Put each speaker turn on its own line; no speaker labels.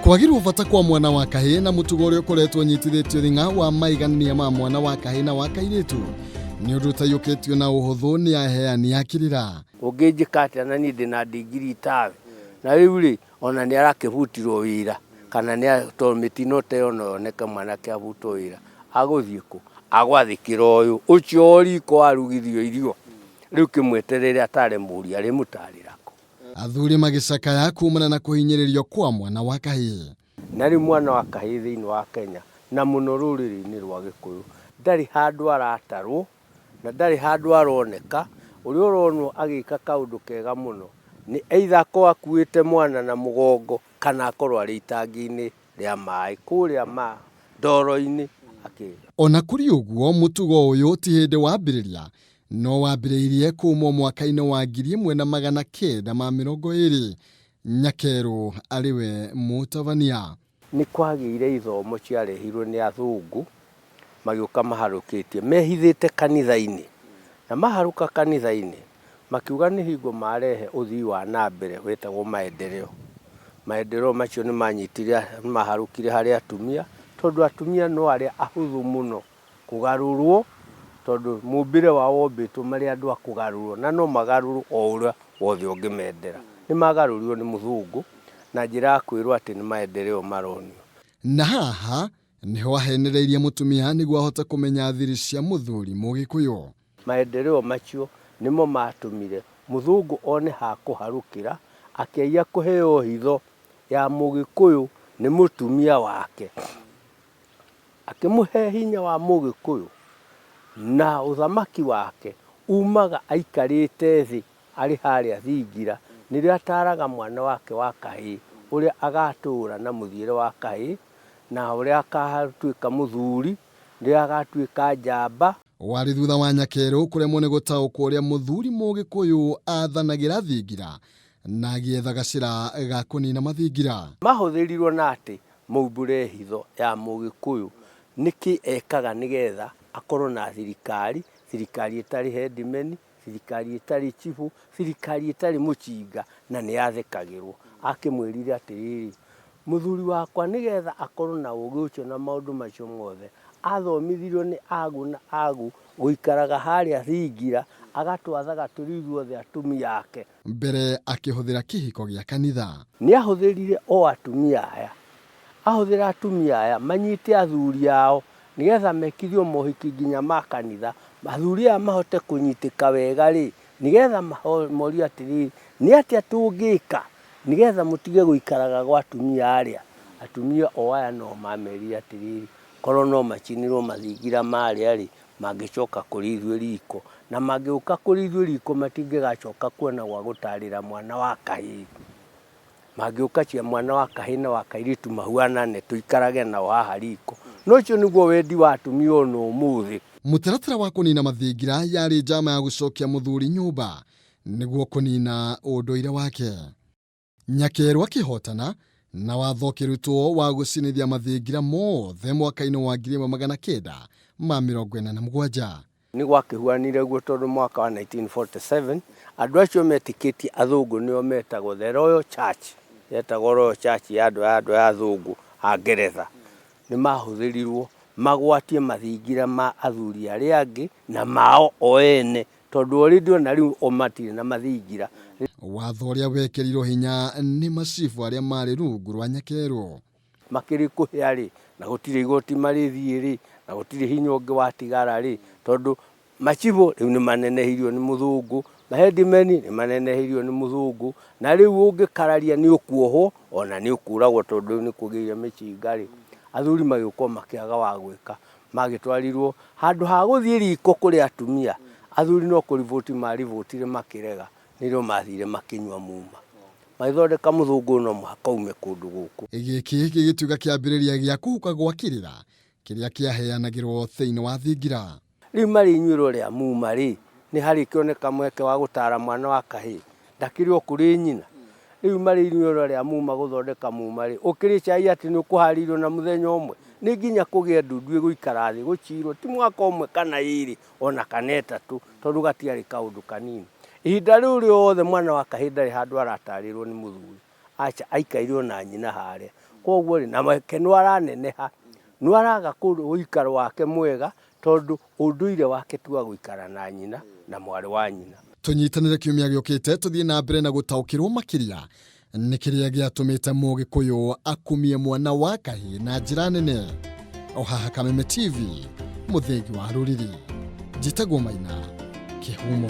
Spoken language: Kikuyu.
Kwagĩrwo bata kwa mwana wa kahĩĩ na mũtugo ũrĩa ũkoretwo ũnyitithĩtio thing'a wa maiganania ma mwana wa kahĩĩ na wa kairĩtu nĩ ũndũ ũtaiyũkĩtio na ũhũthũ nĩ aheani a kĩrĩra.
Ũngĩnjĩka atĩa na niĩ ndĩna ndingiri tawe? Na rĩu rĩ, ona nĩ arakĩbutirwo wĩra kana nĩ tondũ mĩtino ta ĩyo no yoneke mwanake abutwo wĩra, agũthiĩ kũ? Agwathĩkĩra ũyũ, ũcio o riko arugithio irio, rĩu kĩmweterere atare mũriũ arĩmũtarĩra kũ?
Athuri magĩcakaya kumana na kũhinyĩrĩrio kwa mwana wa kahĩĩ.
Na rĩu mwana wa kahĩĩ thĩinĩ wa Kenya na mũno rũrĩrĩ-inĩ rwa Gĩkũyũ ndarĩ handũ aratarwo na ndarĩ handũ aroneka. Ũrĩa ũronwo agĩka kaũndũ kega mũno nĩ either akorwo akuĩte mwana na mũgongo kana akorwo arĩ itangi-inĩ rĩa maĩ kũrĩa ma ndoro-inĩ akĩenja.
Ona kũrĩ ũguo, mũtugo ũyũ ti hĩndĩ wambĩrĩria, no wambĩrĩirie kuuma o mwaka-inĩ wa 1920, Nyakerũ arĩ we mũtabania.
Nĩ kwagĩire ithomo ciarehirwo nĩ athũngũ magĩũka maharũkĩtie mehithĩte kanitha-inĩ, na maharũka kanitha-inĩ makiuga nĩ hingo marehe ũthii wa na mbere wetagwo maendeleo. Maendeleo macio nĩ manyitire, nĩ maharũkire harĩ atumia, tondũ atumia no arĩa ahũthũ mũno kũgarũrwo, tondũ mũmbĩre wao wombĩtwo marĩ andũ a kũgarũrwo, na no magarũrwo o ũrĩa wothe ũngĩmendera. Nĩ magarũrirwo nĩ mũthũngũ na njĩra ya kwĩrwo atĩ nĩ maendeleo maronio.
Na haha nĩho ahenereirie mũtumia nĩguo ahote kũmenya thiri cia mũthuri Mũgĩkũyũ.
Maendeleo macio nĩmo matũmire mũthũngũ one ha kũharũkĩra, akĩaiya kũheo hitho ya Mũgĩkũyũ nĩ mũtumia wake. Akĩmũhe hinya wa Mũgĩkũyũ na ũthamaki wake umaga aikarĩte thĩ arĩ harĩa thingira, nĩrĩo ataraga mwana wake wa kahĩĩ ũrĩa agatũra na mũthiĩre wa kahĩĩ, na ũrĩa agatuĩka mũthuri, rĩrĩa agatuĩka njamba.
Warĩ thutha wa Nyakerũ kũremwo nĩ gũtaũkwo ũrĩa mũthuri Mũgĩkũyũ athanagĩra thingira na agĩetha gacĩra ga kũnina mathingira.
Mahũthĩrirwo na atĩ maumbũre hitho ya Mũgĩkũyũ nĩkĩ ekaga nĩgetha akorwo na thirikari, thirikari ĩtarĩ hendimeni, thirikari ĩtarĩ chibũ, thirikari ĩtarĩ mũcinga na nĩ yathekagĩrwo. Akĩmwĩrire atĩrĩrĩ, mũthuri wakwa nĩgetha akorwo na ũgĩ ũcio na maũndũ macio mothe, athomithirio nĩ agu na agu gũikaraga harĩa thingira, agatwathaga tũrĩ ithuothe atumia ake.
Mbere akĩhũthĩra kĩhiko gĩa kanitha.
Nĩ ahũthĩrire o atumia aya, ahũthĩra atumia aya manyite athuri ao nĩgetha mekithio mohiki nginya ma kanitha, athuri aya mahote kũnyitĩka wega rĩ, nĩgetha morio atĩrĩrĩ, nĩ atĩa tũngĩka nĩgetha mũtige gũikaraga gwa atumia arĩa? Atumia o aya no mamerire atĩrĩrĩ, korwo no macinĩrwo mathingira marĩa rĩ, mangĩcoka kũrĩ ithuĩ riko, na mangĩũka kũrĩ ithuĩ riko matingĩgacoka kuona gwa gũtarĩra mwana wa kahĩĩ. Mangĩũka cia mwana wa kahĩĩ na wa kairĩtu mahuanane tũikarage nao haha riko. Na ũcio nĩguo wendi wa atumia ona ũmũthĩ.
Mũtaratara wa kũnina mathingira yarĩ njama ya gũcokia mũthuri nyũmba nĩguo kũnina ũndũire wake. Nyakerũ akĩhotana na watho ũkĩrutwo wa gũcinithia mathingira mothe mwaka-inĩ wa 1947.
Nĩ gwakĩhuanire ũguo tondũ mwaka wa 1947 andũ acio metĩkĩtie athũngũ nĩo metagwo the Royal Church, yetagwo Royal Church ya andũ ya andũ ya athũngũ a Ngeretha, nĩ mahũthĩrirwo magwatie mathingira ma athuri arĩa angĩ na mao o ene tondũ already ona rĩu o matirĩ na mathingira.
Watho ũrĩa wekĩrirwo hinya nĩ macibũ arĩa marĩ rungu rwa Nyakerũ.
Makĩrĩ kũhĩa rĩ, na gũtirĩ igoti marĩthiĩ rĩ, na gũtirĩ hinya ũngĩ watigara rĩ, tondũ macibũ rĩu nĩ manenehirio nĩ mũthũngũ, mahendimeni nĩ manenehirio nĩ mũthũngũ, na rĩu ũngĩkararia nĩ ũkuohwo ona nĩ ũkũragwo tondũ rĩu nĩ kũgĩire mĩcinga rĩ, athuri magĩũka o makĩaga wa gwĩka, magĩtwarirwo handũ ha gũthiĩ riko kũrĩ atumia, athuri no kũriboti maribotire makĩrega, nĩrĩo mathire makĩnyua muma. Magĩthondeka mũthũngũ no mũhaka ume kũndũ gũkũ.
Gĩkĩ gĩgĩtuĩka kĩambĩrĩria gĩa kũhuka gwa kĩrĩra kĩrĩa kĩaheanagĩrwo thĩinĩ wa thingira.
Rĩu marĩ inyuĩro rĩa muma rĩ, nĩ harĩkĩoneka mweke wa gũtara mwana wa kahĩĩ? Ndakĩrĩ o kũrĩ nyina? Rĩu marĩ inyuĩro rĩa muma gũthondeka muma rĩ, ũkĩrĩ cai atĩ nĩ ũkũharĩirio na mũthenya ũmwe? Nĩ nginya kũgĩe ndundu ĩgũikara thĩ gũcirwo, ti mwaka ũmwe kana ĩrĩ ona kana ĩtatũ, tondũ gatiarĩ kaũndũ kanini. Ihinda rĩu rĩothe mwana wa kahĩĩ ndarĩ handũ aratarĩrwo nĩ mũthuri. Aca, aikaire ona nyina harĩa. Koguo rĩ, nake nĩ araneneha, nĩ araga ũikaro wake mwega tondũ ũndũire wake ti wa gũikara na nyina na mwarĩ wa nyina.
Tũnyitanĩre kiumia gĩũkĩte tũthiĩ na mbere na gũtaũkĩrwo makĩria nĩ kĩrĩa gĩatũmĩte Mũgĩkũyũ akumie mwana wa kahĩĩ na njĩra nene. O haha Kameme TV, mũthĩgi wa rũrĩrĩ. Njĩtagwo Maina Kĩhumo.